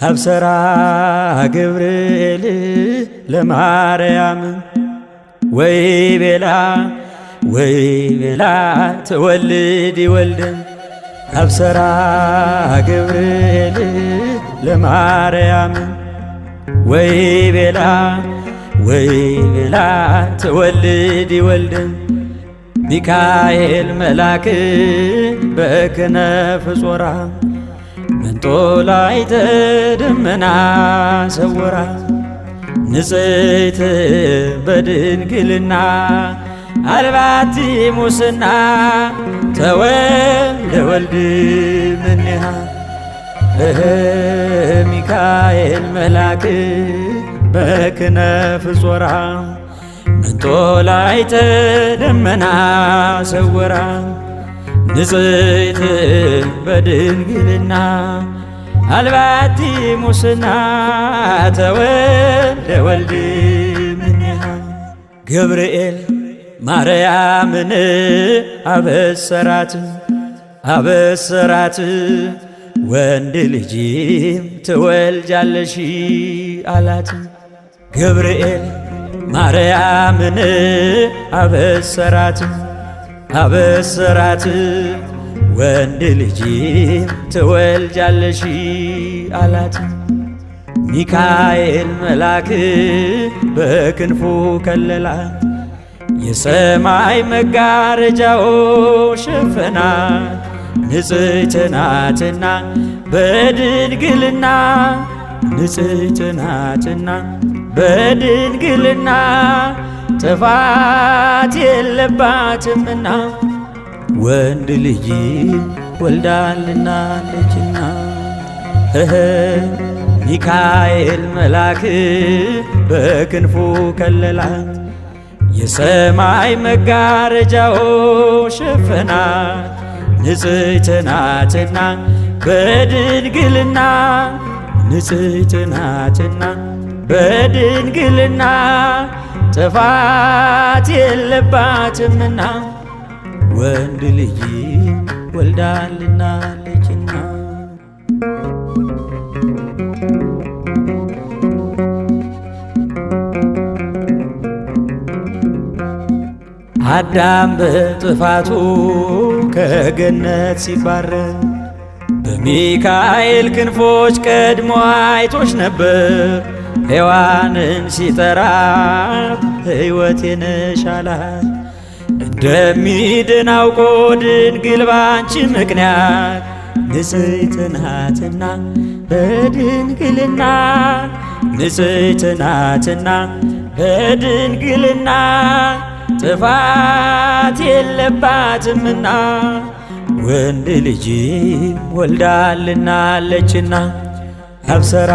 አብሰራ ገብርኤል ለማርያም ወይ ቤላ ወይ ቤላ ትወልድ ይወልድ አብሰራ ገብርኤል ለማርያም ወይ ቤላ ወይ ቤላ ትወልድ ይወልድ ሚካኤል መልአክ በክነፍ ጾራ መንጦላዕተ ደመና ሰወራ ንጽሕት በድንግልና አልባቲ ሙስና ተወልደ ወልድ እምኔሃ ሚካኤል መልአክ በክነፍ ጾራ መንጦላዕተ ደመና ሰወራ ንጽሕት በድንግልና አልባቲ ሙስና ተወልደ ወልድ እምኔሃ ገብርኤል ማርያምን አበሰራት አበሰራት ወንድ ልጅም ትወልጃለሽ አላት። ገብርኤል ማርያምን አበሰራት አበሰራት ወንድ ልጅም ትወልጃለሽ አላት። ሚካኤል መልአክ በክንፉ ከለላት የሰማይ መጋረጃው ሸፈናት። ንጽሕት ናትና በድንግልና ንጽሕት ናትና በድንግልና ጥፋት የለባትምና ወንድ ልጅ ወልዳልናለችና ሚካኤል መልአክ በክንፉ ከለላት የሰማይ መጋረጃው ሸፈናት። ንጽሕት ናትና በድንግልና ንጽሕት ናትና በድንግልና ጥፋት የለባትምና ወንድ ልጅ ወልዳልናለችና። አዳም በጥፋቱ ከገነት ሲባረር በሚካኤል ክንፎች ቀድሞ አይቶሽ ነበር። ሔዋንን ሲጠራት ሕይወቴ ነሽ አላት። እንደሚድን አውቆ ድንግል ባንቺ ምክንያት ንጽሕት ናትና በድንግልና ንጽሕት ናትና በድንግልና ጥፋት የለባትምና ወንድ ልጅ ወልዳልናለችና። አብሰራ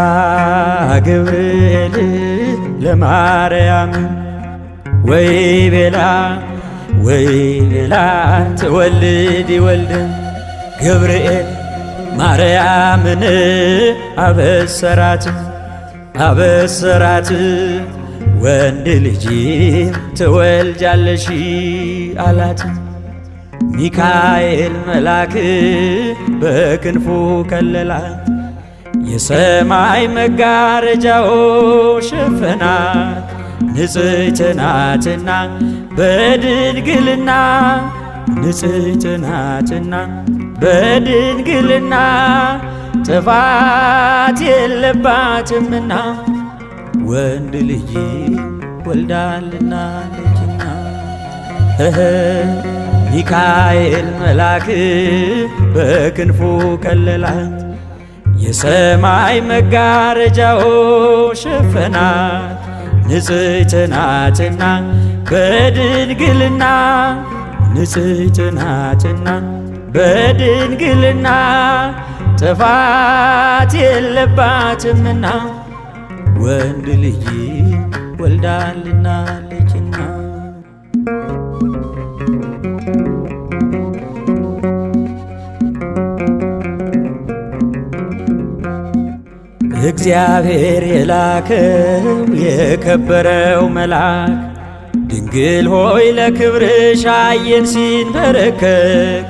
ገብርኤል ለማርያም ወይ ቤላ ወይ ቤላ ትወልድ ይወልድ ገብርኤል ማርያምን አበሰራት አበሰራት ወንድ ልጅ ትወልጃለሽ አላት። ሚካኤል መልአክ በክንፉ ከለላት የሰማይ መጋረጃው ሸፈናት። ንጽሕት ናትና በድንግልና ንጽሕት ናትና በድንግልና ጥፋት የለባትምና ወንድ ልጅ ወልዳልናለችና። ሚካኤል መልአክ በክንፉ ከለላት የሰማይ መጋረጃው ሸፈናት። ንጽሕት ናትና በድንግልና ንጽሕት ናትና በድንግልና ጥፋት የለባትምና ወንድ ልጅ ወልዳልናለችና። እግዚአብሔር የላከው የከበረው መልአክ ድንግል ሆይ ለክብርሽ አየን ሲንበረከክ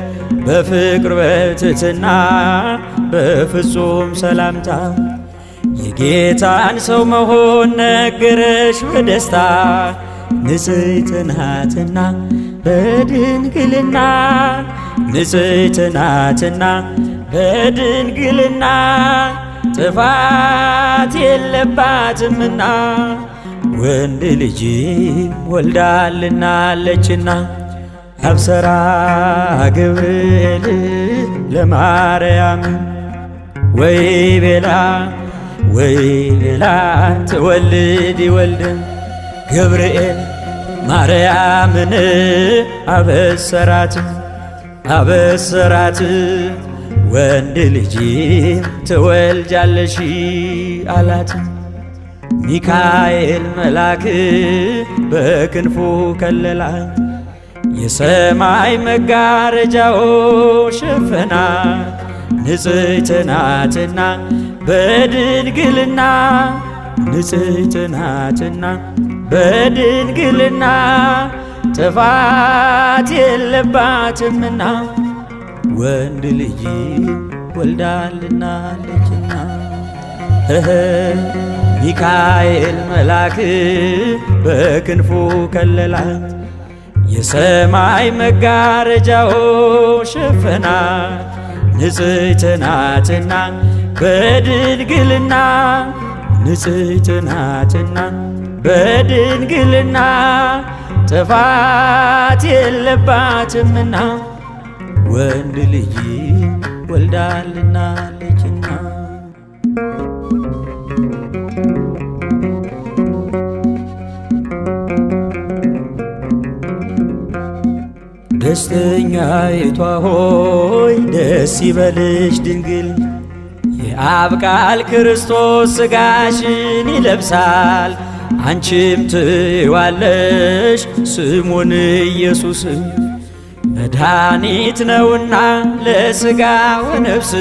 በፍቅር በትሕትና በፍጹም ሰላምታ የጌታን ሰው መሆን ነገረሽ በደስታ ንጽሕት ናትና በድንግልና ንጽሕት ናትና በድንግልና ጥፋት የለባትምና ወንድ ልጅ ወልዳልናለችና። አብሰራ ገብርኤል ለማርያም ወይ ቤላ ወይ ቤላ ትወልድ ይወልድ ገብርኤል ማርያምን አበሰራት አበሰራት ወንድ ልጅ ትወልጃለሽ አላት። ሚካኤል መልአክ በክንፉ ከለላት የሰማይ መጋረጃው ሸፈናት ንጽሕት ናትና በድንግልና ንጽሕት ናትና በድንግልና ጥፋት የለባትምና ወንድ ልጅ ወልዳልናለችና። ሚካኤል መልአክ በክንፉ ከለላት የሰማይ መጋረጃው ሸፈናት ንጽሕት ናትና በድንግልና ንጽሕት ናትና በድንግልና ጥፋት የለባትምና ወንድ ልጅ ወልዳልናለችና። ደስተኛይቷ ሆይ ደስ ይበልሽ ድንግል የአብ ቃል ክርስቶስ ሥጋሽን ይለብሳል አንቺም ትዋለሽ ስሙን ኢየሱስ መድኃኒት ነውና ለሥጋ ወነፍስ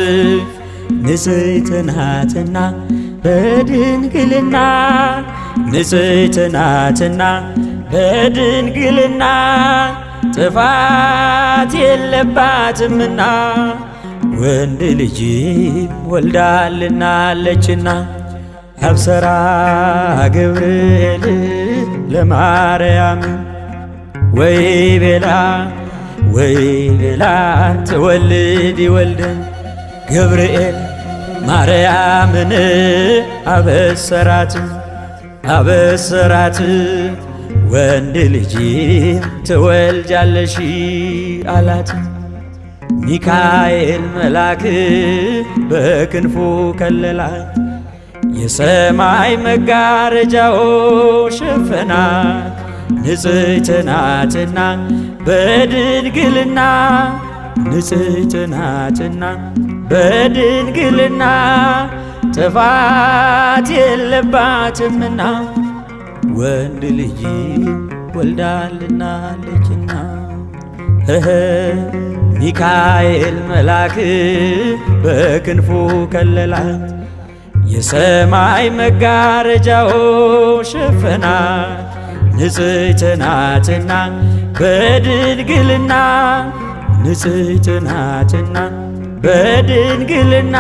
ንጽሕት ናትና በድንግልና ንጽሕት ናትና በድንግልና ጥፋት የለባትምና ወንድ ልጅ ወልዳልናለችና። አብሰራ ገብርኤል ለማርያም ወይ ቤላ ወይ ቤላ ትወልድ ይወልድ ገብርኤል ማርያምን አበሰራት አበሰራት ወንድ ልጅ ትወልጃለሽ አላት። ሚካኤል መልአክ በክንፉ ከለላት የሰማይ መጋረጃው ሸፈናት ንጽሕት ናትና በድንግልና ንጽሕት ናትና በድንግልና ጥፋት የለባትምና ወንድ ልጅ ወልዳልናለችና። ሚካኤል መልአክ በክንፉ ከለላት የሰማይ መጋረጃው ሸፈናት ንጽሕት ናትና በድንግልና ንጽሕት ናትና በድንግልና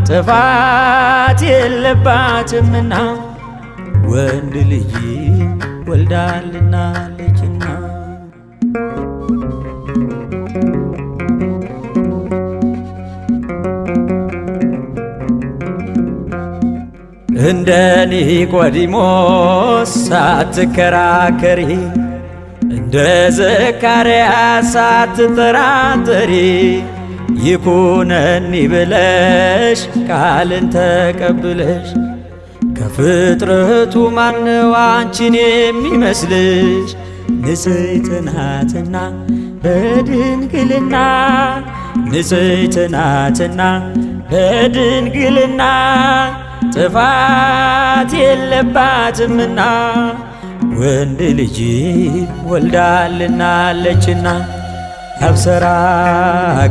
ጥፋት የለባትምና ወንድ ልጅ ወልዳልናለችና። እንደ ኒቆዲሞስ ሳትከራከሪ እንደ ዘካርያስ ሳትጠራጠሪ ይኩነኒ ብለሽ ቃልን ተቀብለሽ ከፍጥረቱ ማነው አንቺን የሚመስልሽ? ንጽሕት ናትና በድንግልና ንጽሕት ናትና በድንግልና ጥፋት የለባትምና ወንድ ልጅ ወልዳልናለችና። አብሰራ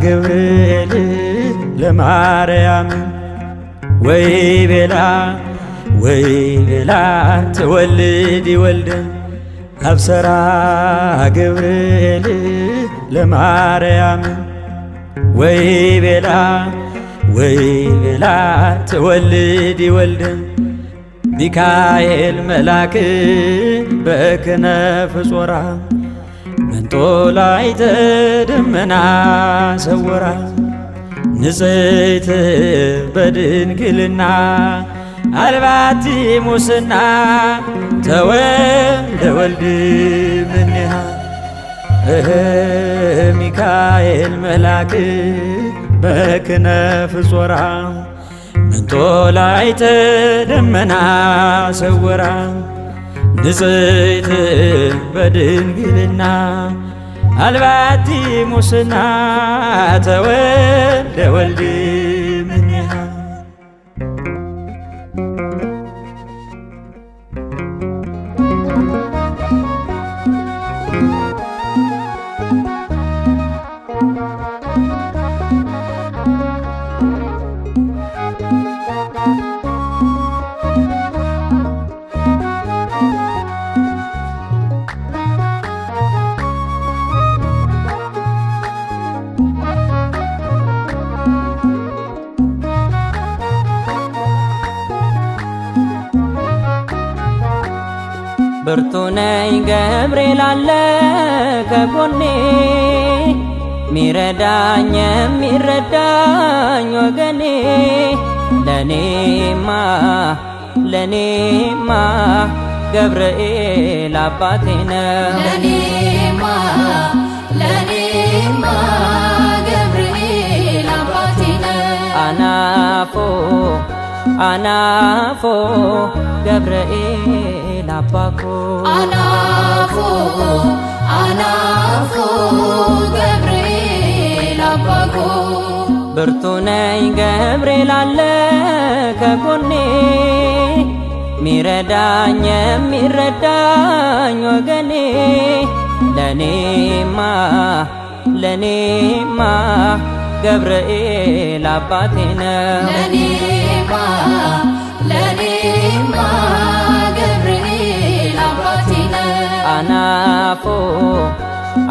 ገብርኤል ለማርያም ወይ ቤላ ወይ ቤላ ትወልድ ይወልድ አብሰራ ገብርኤል ለማርያም ወይ ቤላ ወይ ቤላ ትወልድ ይወልድ ሚካኤል መልአክ በክነፍ ጾራ መንጦላዕተ ደመና ሰወራ ንጽሕት በድንግልና አልባቲ ሙስና ተወልደ ወልድ እምኔሃ። ሚካኤል መልአክ በክነፍ ጾራ መንጦላዕተ ደመና ሰወራ ንጽሕት በድንግልና አልባቲ ሙስና ተወልደ ወልድ እምኔሃ። ብርቱ ነኝ ገብርኤል አለ ከጎኔ ሚረዳኝ የሚረዳኝ ወገኔ ለኔማ ለኔማ ገብርኤል አባቴ ነው። ለኔማ ለኔማ ገብርኤል አባቴ ነው። አናፎ አናፎ ገብርኤል አባኮ አናፎ አናፎ ገብርኤል አባኮ ብርቱ ነኝ ገብርኤል አለ ከጎኔ ሚረዳኝ የሚረዳኝ ወገኔ ለኔማ ለኔማ ገብርኤል አባቴ ነው። ለኔማ ለኔማ ገብርኤል አባቴ ነው። አናፎ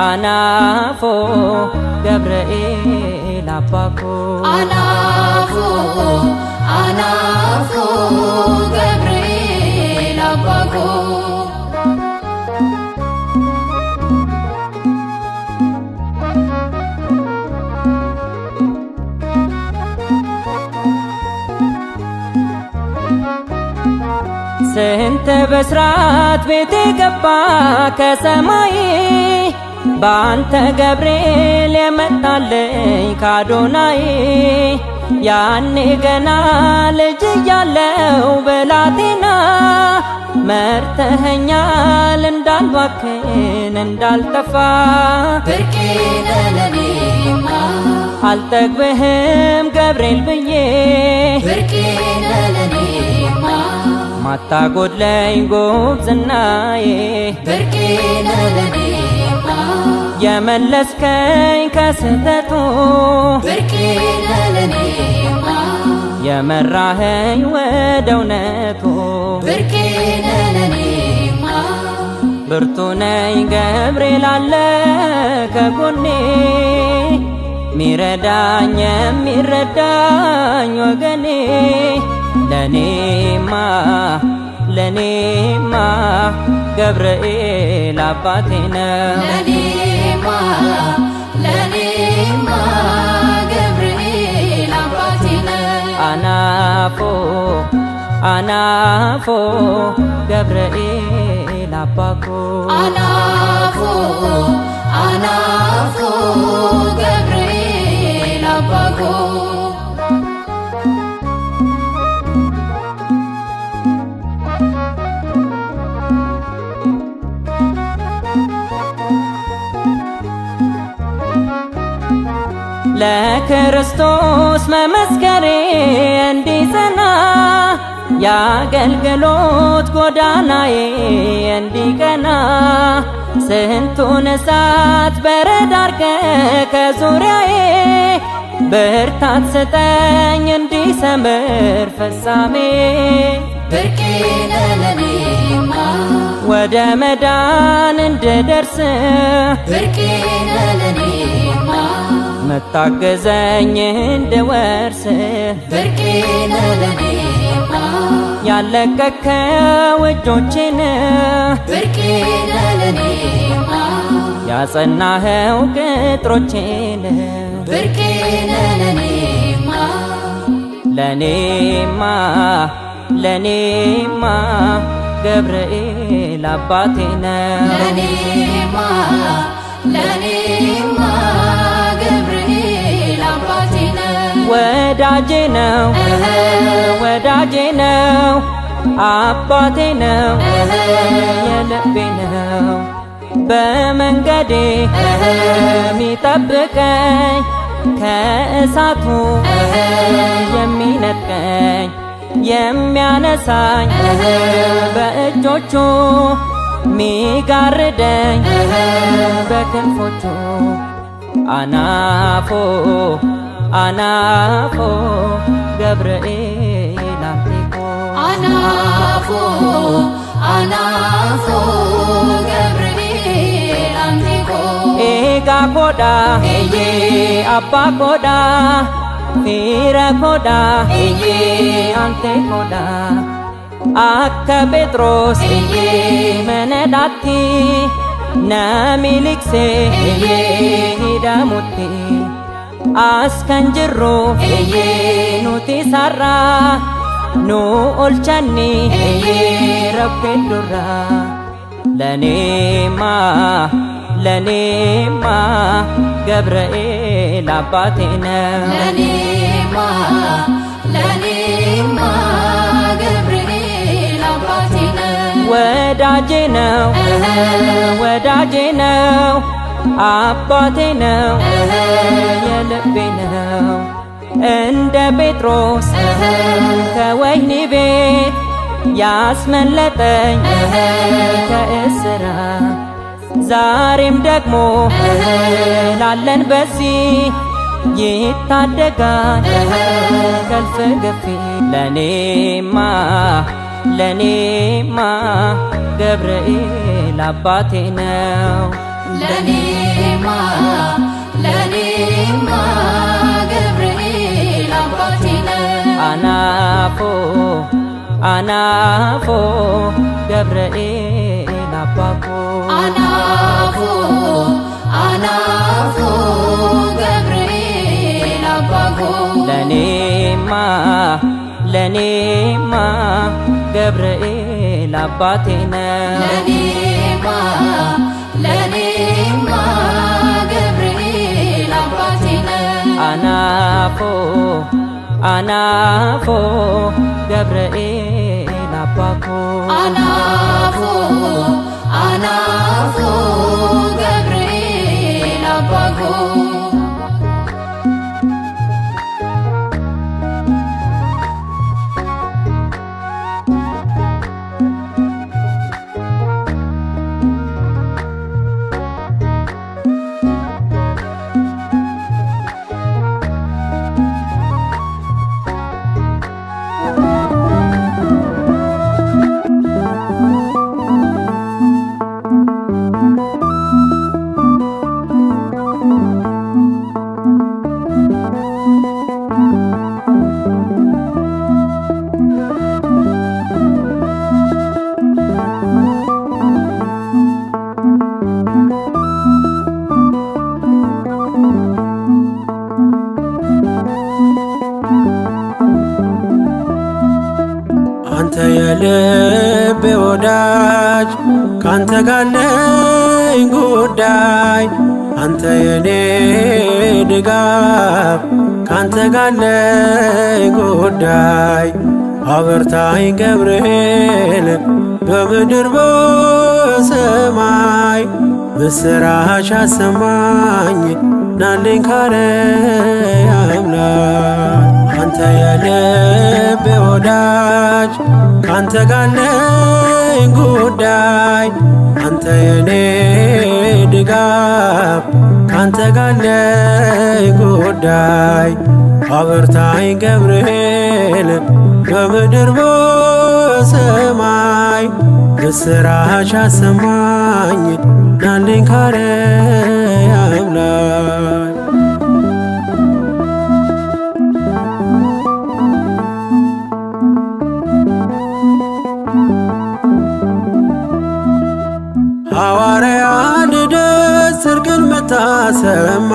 አናፎ ገብርኤል አባኮ አናፎ አናፎ ገብርኤል አባኮ ስንት በስራት ቤቴ ገባ ከሰማይ በአንተ ገብርኤል የመጣልኝ ካዶናይ ያኔ ገና ልጅ እያለው ብላቴና መርተኸኛል እንዳልባክን እንዳልጠፋ ብርቄ ነህ ለኔማ አልጠግብህም ገብርኤል ብዬ ብርቄ ነህ ለኔማ ማታጎድለኝ ጉብዝናዬ ብርቄ ነህ ለኔማ የመለስከኝ ከስህተቱ ብርቄ ነህ ለኔማ የመራኸኝ ወደ እውነቱ ብርቄ ነህ ለኔማ ብርቱ ነኝ ገብርኤል አለ ከጎኔ ሚረዳኝ የሚረዳኝ ወገኔ ለኔማ ለኔማ ገብርኤል አባቴ ነው። ለኔማ ለኔማ ገብርኤል አባቴ ነው። አናፎ አናፎ ገብርኤል አባኮ አናፎ አናፎ ገብርኤል አባኮ ለክርስቶስ መመስከሬ እንዲጸና የአገልግሎት ጎዳናዬ እንዲቀና ስንቱን እሳት በረድ አርገህ ከዙሪያዬ ብርታት ስጠኝ እንዲሰምር ፍጻሜ ብርቄ ነህ ለኔማ ወደ መዳን እንድደርስ ብርቄ ነህ ለኔማ መታገዘኝ እንድወርስ ብርቄ ነህ ለኔማ ያለቀከው እጆቼን ብርቄ ነህ ለኔማ ያጸናኸው ቅጥሮቼን ብርቄ ነህ ለኔማ ለኔማ ለኔማ ገብርኤል አባቴ ነው። ለኔማ ለኔማ ገብርኤል አባቴ ነው። ወዳጄ ነው ወዳጄ ነው አባቴ ነው የልቤ ነው በመንገዴ የሚጠብቀኝ ከእሳቱ የሚነጥቀኝ የሚያነሳኝ በእጆቹ ሚጋርደኝ በክንፎቹ አናፎ አናፎ ገብርኤል አንቴኮ አናፎ አናፎ ገብርኤል አንቴኮ ኤጋ ኮዳ አባ ኮዳ ፊረ ኮዳ አንቴ ኮዳ አከ ጴጥሮስ መነዳቲ ነሚሊክሴ ሂደሙቲ አስከንጅሩ ኑቲ ሰራ ኑ ኦልቸኒ ረብኬዱራ ለኔማ ለኔማ ገብርኤል አባቴ ነው። ለኔማ ለኔማ ገብርኤል አባቴ ነው። ወዳጄ ነው ወዳጄ ነው አባቴ ነው የልቤ ነው እንደ ጴጥሮስ ከወህኒ ቤት ያስመለጠኝ ከእስራ ዛሬም ደግሞ ላለን በዚህ ይታደጋል ከልፍ ገፊ ለኔማ ለኔማ ገብርኤል አባቴ ነው። ለኔማ ለኔማ ገብርኤል አባቴ ነው። አናፎ አናፎ ገብርኤል አባኮ አናፎ አናፎ ገብርኤል አባኮ ለኔማ ለኔማ ገብርኤል አባቴ ነው። ለኔማ ለኔማ ገብርኤል አባቴ ነው። አናፎ አናፎ ገብርኤል አባኮ አናፎ አናፎ ገብርኤል አባኮ አንተ የልቤ ወዳጅ ካንተ ጋለኝ ጉዳይ አንተ የኔ ድጋፍ ካንተ ጋለኝ ጉዳይ አበርታኝ ገብርኤል በምድር በሰማይ ምስራች አሰማኝ ናልኝ ካርያም ላይ አንተ የልቤ ወዳጅ ካንተ ጋለኝ ጉዳይ አንተ የኔ ድጋፍ ካንተ ጋለኝ ጉዳይ አበርታኝ ገብርኤል በምድር በሰማይ ምስራች አሰማኝ ናልኝ ካርያም ላይ ሐዋርያ ልደት ጽድቅን ምታሰማ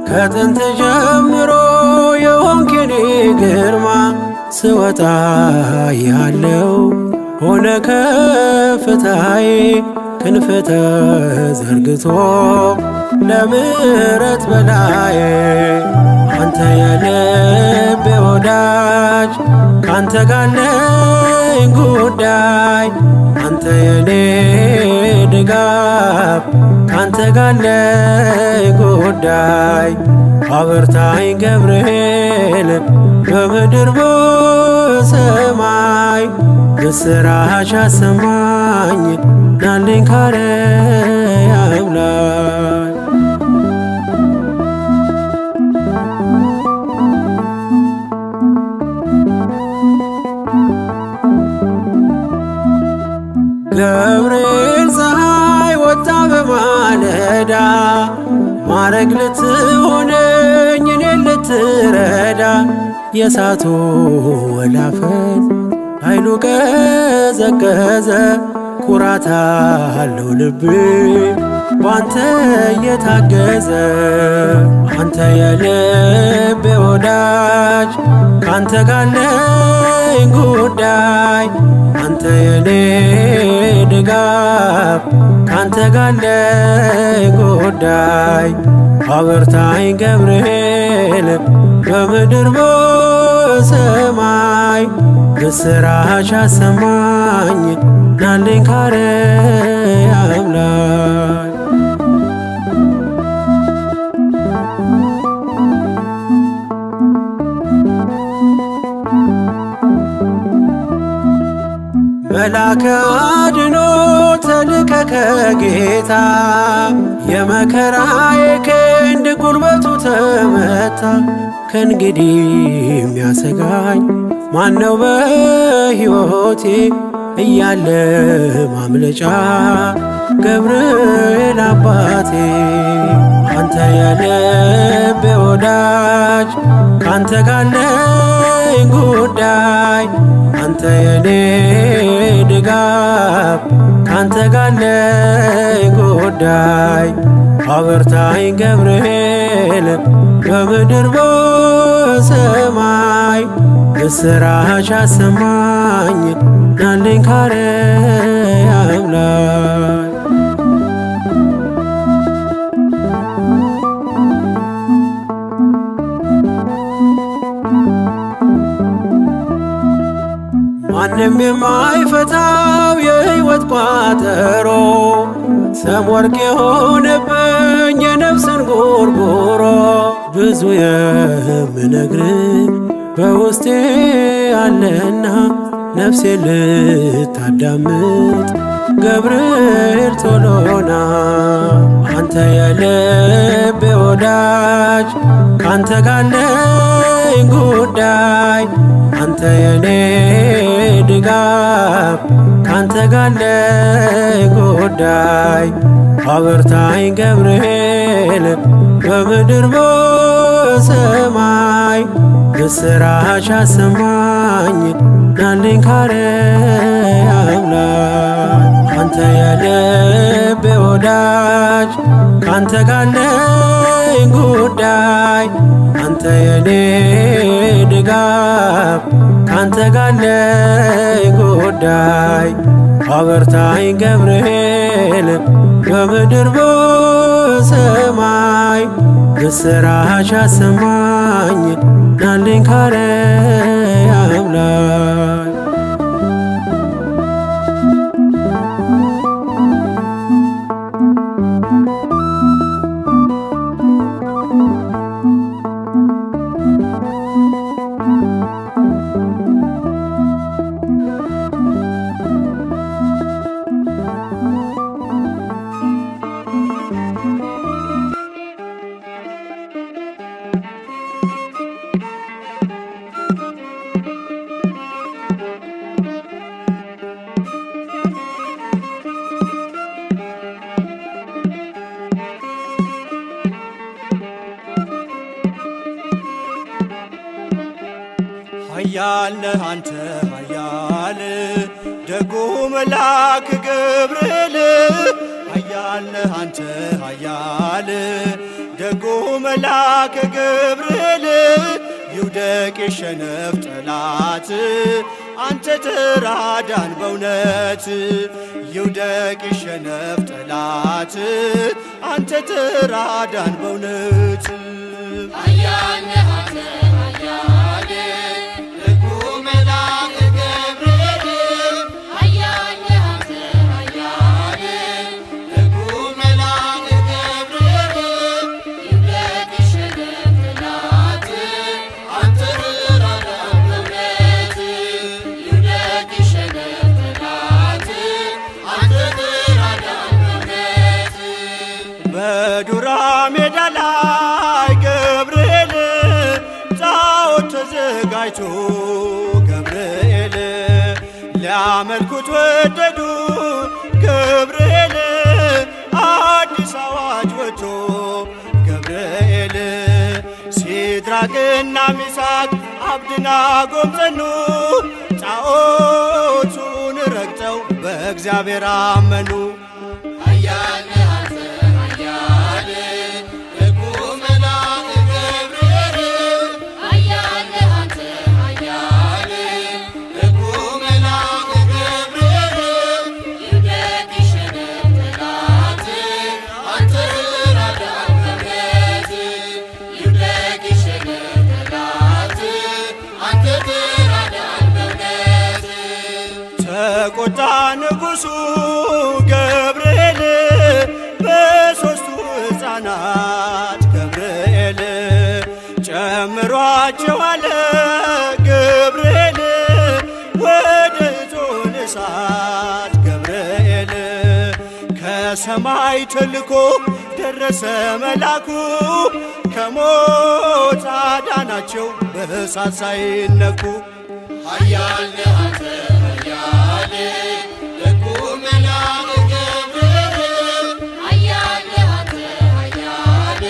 ከጥንት ጀምሮ የሆንክ የኔ ግርማ ስወጣ ያለው ሆነ ከፍታዬ ክንፍ ተዘርግቶ ለምሕረት በላዬ አንተ የልቤ ወዳጅ ካንተ ጋለኝ ጉዳይ አንተ የኔ ድጋፍ ካንተ ጋለኝ ጉዳይ አበርታኝ ገብርኤል በምድር በሰማይ ምስራች አሰማኝ ናልኝ ካርያም ላይ ገብርኤል ፀሐይ ወጣ በማለዳ ማረግ ልትሆነኝ እኔን ልትረዳ የእሳቱ ወላፈን ኃይሉ ቀዘቀዘ ኩራት አለው ልቤ ባንተ እየታገዘ አንተ የልቤ ወዳጅ ካንተ ጋለኝ ጉዳይ አንተ የኔ ድጋፍ ካንተ ጋለኝ ጉዳይ አበርታኝ ገብርኤል በምድር በሰማይ ምስራች አሰማኝ ናልኝ ካርያም ላይ መላከ አድኖ ተልከ ከጌታ የመከራዬ ክንድ ጉልበቱ ተመታ። ከእንግዲህ የሚያሰጋኝ ማነው በሕይወቴ እያለ ማምለጫ ገብርኤል አባቴ። አንተ የልቤ ወዳጅ ካንተ ጋለኝ ጉዳይ አንተ የኔ ድጋፍ ካንተ ጋለኝ ጉዳይ አበርታኝ ገብርኤል በምድር በሰማይ ምስራች አሰማኝ ናልኝ ካርያም ላይ ማንም የማይፈታው የሕይወት ቋጠሮ ሰም ወርቅ የሆነብኝ የነፍስን ጎርጎሮ ብዙ የምነግር በውስጤ አለና ነፍሴ ልታዳምጥ ገብርኤል ቶሎና አንተ የልቤ ወዳጅ ካንተ ጋለኝ ጉዳይ አንተ የኔ ድጋፍ ካንተ ጋለኝ ጉዳይ አበርታኝ ገብርኤል በምድር በሰማይ ምስራች አሰማኝ ናልኝ ካርያም ላይ አንተ የልቤ ወዳጅ ካንተ ጋለኝ ጉዳይ አንተ የኔ ድጋፍ ካንተ ጋለኝ ጉዳይ አበርታኝ ገብርኤል በምድር በሰማይ ምስራች አሰማኝ ናልኝ ካርያም ላይ ኃያል ነህ አንተ ኃያል ደጉ መልአክ ገብርኤል ኃያል ነህ አንተ ኃያል ደጉ መልአክ ገብርኤል ይውደቅ ይሸነፍ ጠላት አንተ ተራዳን በእውነት ይውደቅ ይሸነፍ ጠላት አንተ ተራዳን በእውነት ኃያል ነህ አንተ ኃያል ደጉ መልአክ ገብርኤል ኃያል ነህ አንተ ኃያል ደጉ መልአክ ገብርኤል ይውደቅ ይሸነፍ ጠላት አንተ ተራዳን በእውነት ይውደቅ ይሸነፍ ጠላት አንተ ተራዳን በእውነት በዱራ ሜዳ ላይ ገብርኤል ጣዖት ተዘጋጅቶ ገብርኤል ሊያመልኩት ወደዱ ገብርኤል አዲስ አዋጅ ወጥቶ ገብርኤል ሲድራቅና ሚሳቅ አብድናጎም ጸኑ ጣዖቱን ረግጠው በእግዚአብሔር አመኑ። ኃያል ነህ አንተ ኃያል ደጉ መልአክ ገብርኤል ኃያል ነህ አንተ ኃያል ደጉ መልአክ ገብርኤል ይውደቅ ይሸነፍ ጠላት አንተ ተራዳን በእውነት ይውደቅ ይሸነፍ ጠላት አንተ ተራዳን በእውነት ተቆጣ ንጉሡ ገብርኤል በሦስቱ ሕፃናት ገብርኤል ጨምሯቸዋል ገብርኤል ወደ እቶነ እሳት ገብርኤል ከሰማይ ተልኮ ደረሰ መላኩ ከሞት አዳናቸው በእሳት ሳይነኩ። ኃያል ነህ አንተ ኃያል ደጉ መልአክ ገብርኤል ኃያል ነህ አንተ ኃያል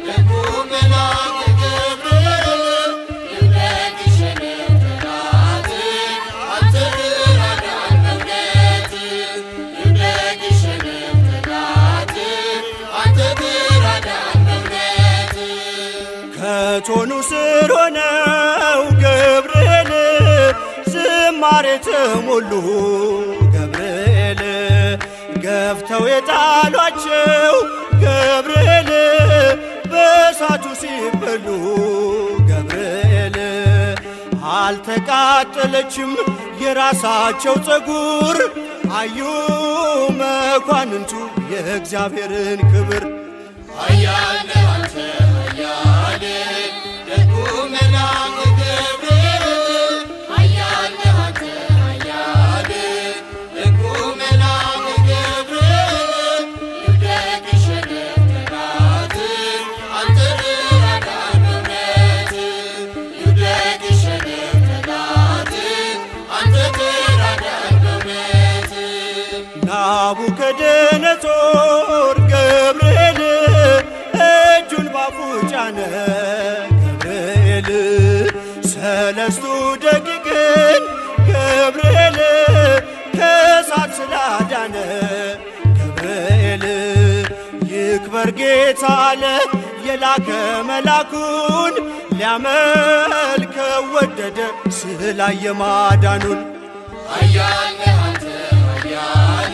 ደጉ መልአክ ገብርኤል ይውደቅ ይሸነፍ ጠላት አንተ ተራዳን በእውነት ይውደቅ ይሸነፍ ጠላት አንተ ተራዳን በእውነት ከቶኑ ስር ሆነው ገብርኤል ዝማሬ ተሞሉ ገብርኤል ገፍተው የጣሏቸው ገብርኤል በእሳቱ ሲበሉ ገብርኤል አልተቃጠለችም የራሳቸው ፀጉር አዩ መኳንንቱ የእግዚአብሔርን ክብር። ኃያል ነህ አንተ ኃያል ደጉ መልአክ ገብርኤል ኃያል ነህ አንተ ኃያል ደጉ መልአክ ገብርኤል ይውደቅ ይሸነፍ ጠላት አንተ ተራዳን በእውነት ይውደቅ ይሸነፍ ጠላት አንተ ተራዳን በእውነት ናቡከደነጾር ገብርኤል እጁን ባፉ ጫነ ገብርኤል ሰለስቱ ደቂቅን ገብርኤል ከእሳት ስላዳነ ገብርኤል ይክበር ጌታ አለ የላከ መላኩን ሊያመልከው ወደደ ስላየ ማዳኑን። ኃያል ነህ አንተ ኃያል